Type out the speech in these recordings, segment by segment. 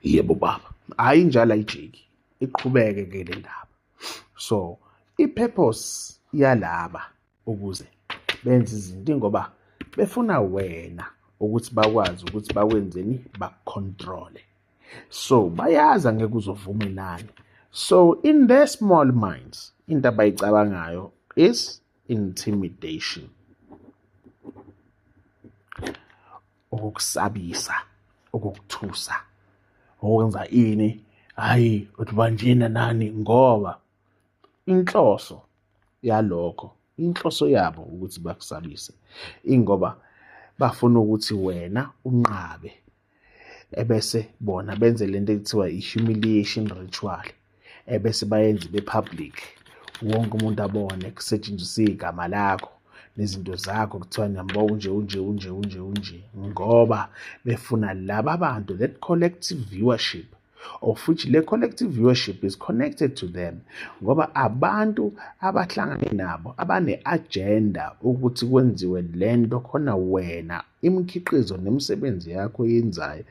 Yebo baba, hhayi njalo ayijiki, iqhubeke ke le ndaba. So i-purpose yalaba ukuze benze izinto ngoba befuna wena ukuthi bakwazi ukuthi bakwenzeni, bakucontrole. So bayazi angeke uzovumelana. So in their small minds, into abayicabangayo is intimidation, ukukusabisa, ukukuthusa, ukwenza ini, hayi uthi banjena nani, ngoba inhloso yalokho, inhloso yabo ukuthi bakusabise, ingoba bafuna ukuthi wena unqabe, ebese bona benze lento ekuthiwa i-humiliation ritual, ebese bayenze be-public, wonke umuntu abone, kusetshenziswe igama lakho nezinto zakho, kuthiwa niyambona unje unje unje unje unje, ngoba befuna laba bantu, that collective viewership, of which le collective viewership is connected to them, ngoba abantu abahlangane nabo abane-agenda ukuthi kwenziwe lento khona wena imikhiqizo nemisebenzi yakho oyenzayo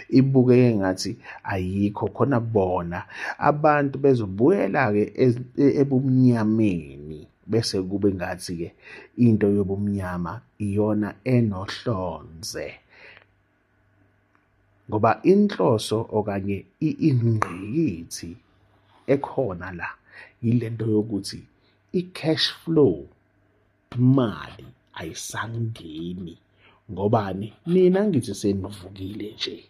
ibukeke ngathi ayikho, khona bona abantu bezobuyela-ke ebumnyameni, bese kube ngathi-ke into yobumnyama iyona enohlonze, ngoba inhloso okanye ingqikithi ekhona la yilento yokuthi i-cash flow, imali ayisangeni, ngobani nina ngithi senivukile nje,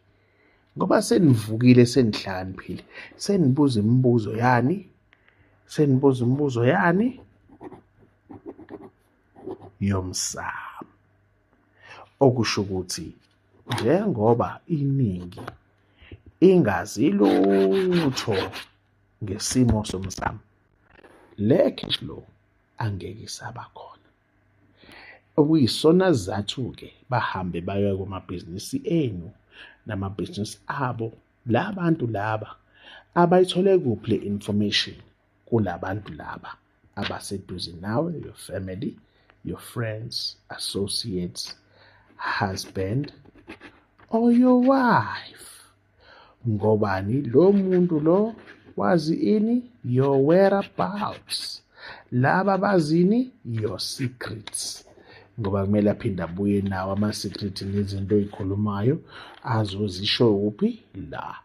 ngoba senivukile senihlakaniphile, senibuza imibuzo yani, senibuza imibuzo yani yomsamo, okusho ukuthi njengoba iningi ingazi lutho ngesimo somsamo, le cash flow angeke isaba khona. Okuyisona sizathu-ke bahambe baye kumabhizinisi enu namabhizinisi abo. La bantu laba abayithole kuphi le information? Kulabantu laba abaseduze nawe, your family, your friends, associates, husband or your wife. Ngobani lo muntu lo wazi ini? Your whereabouts. Laba bazini? Your secrets. Ngoba kumele aphinde abuye nawo ama-secret nezinto oyikhulumayo azozisho kuphi la.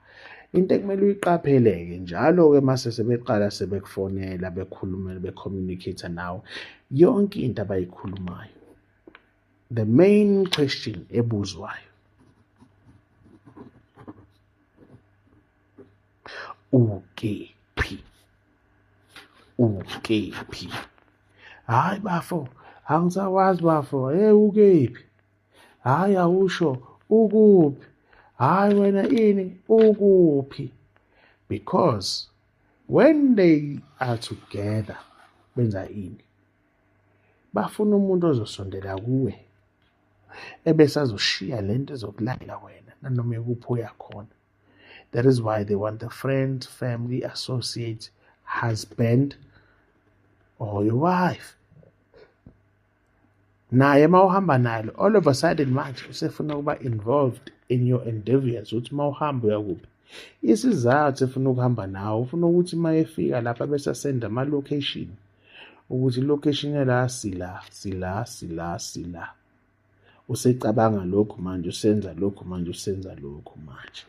Into ekumele uyiqaphele-ke njalo-ke mase sebeqala sebekufonela, bekhuluma, becommunicate nawe, yonke into abayikhulumayo, the main question ebuzwayo, ukephi? Ukephi? Hayi bafo, angisakwazi bafo, hey ukephi? Hayi awusho, ukuphi? Hayi wena ini, ukuphi? Because when they are together, benza ini? Bafuna umuntu ozosondela kuwe, ebese azoshiya lento ezokulandela wena nanoma ikuphi oya khona. That is why they want a friend, family, associate, husband or your wife. Naye mawuhamba nalo, all of a sudden manje usefuna ukuba involved in your endeavors, ukuthi mawuhamba uya kuphi. Isizathu efuna ukuhamba nawe, ufuna ukuthi uma efika lapha bese send ama location, ukuthi location yala sila sila sila sila. Usecabanga lokhu manje, usenza lokhu manje, usenza lokhu manje.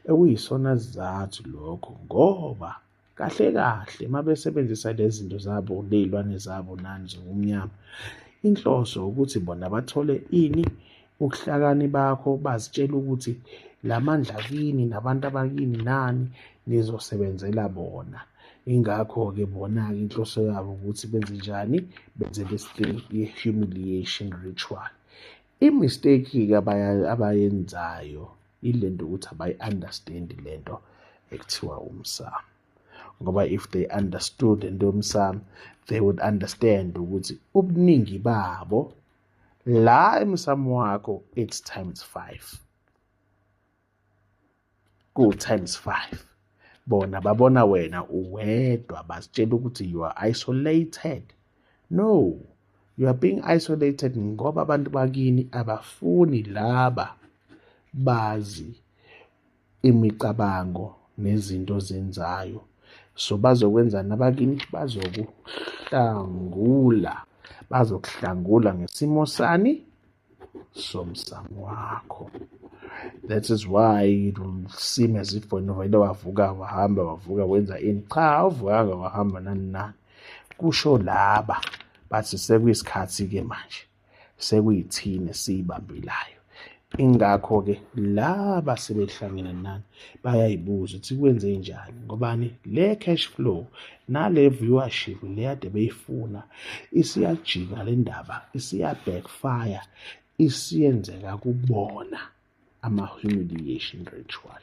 Ekuyisona sizathu lokho, ngoba kahle kahle mabesebenzisa lezi zinto zabo, lezilwane zabo nani zobumnyama, inhloso ukuthi bona bathole ini? Ubuhlakani bakho, bazitshela ukuthi lamandla kini nabantu abakini nani nizosebenzela bona. Ingakho-ke bona-ke inhloso yabo ukuthi benze njani? Benze this thing ye-humiliation ritual. I-mistake-ke abayenzayo ilento ukuthi abayi-understand lento ekuthiwa umsamo. Ngoba if they understood lento yomsamo, they would understand ukuthi ubuningi babo la emsamo wakho it's times 5. Ku times 5. Bona babona wena uwedwa, bazitshela ukuthi you are isolated. No, you are being isolated ngoba abantu bakini abafuni laba bazi Imicabango nezinto ozenzayo. So bazokwenzani abakini? Bazokuhlangula, bazokuhlangula ngesimo sani somsamo wakho. That is why it will seem as if wena vele wavuka wahamba, wavuka wenza ini. Cha, awuvukanga wahamba, nani nani. Kusho laba bathi sekuyisikhathi-ke manje, sekuyithina esiyibambelayo. Ingakho-ke laba sebehlangene nani bayayibuza ukuthi kwenze njani, ngobani le cash flow nale viewership le kade beyifuna isiyajika le ndaba, isiya backfire, isiyenzeka kubona ama-humiliation ritual.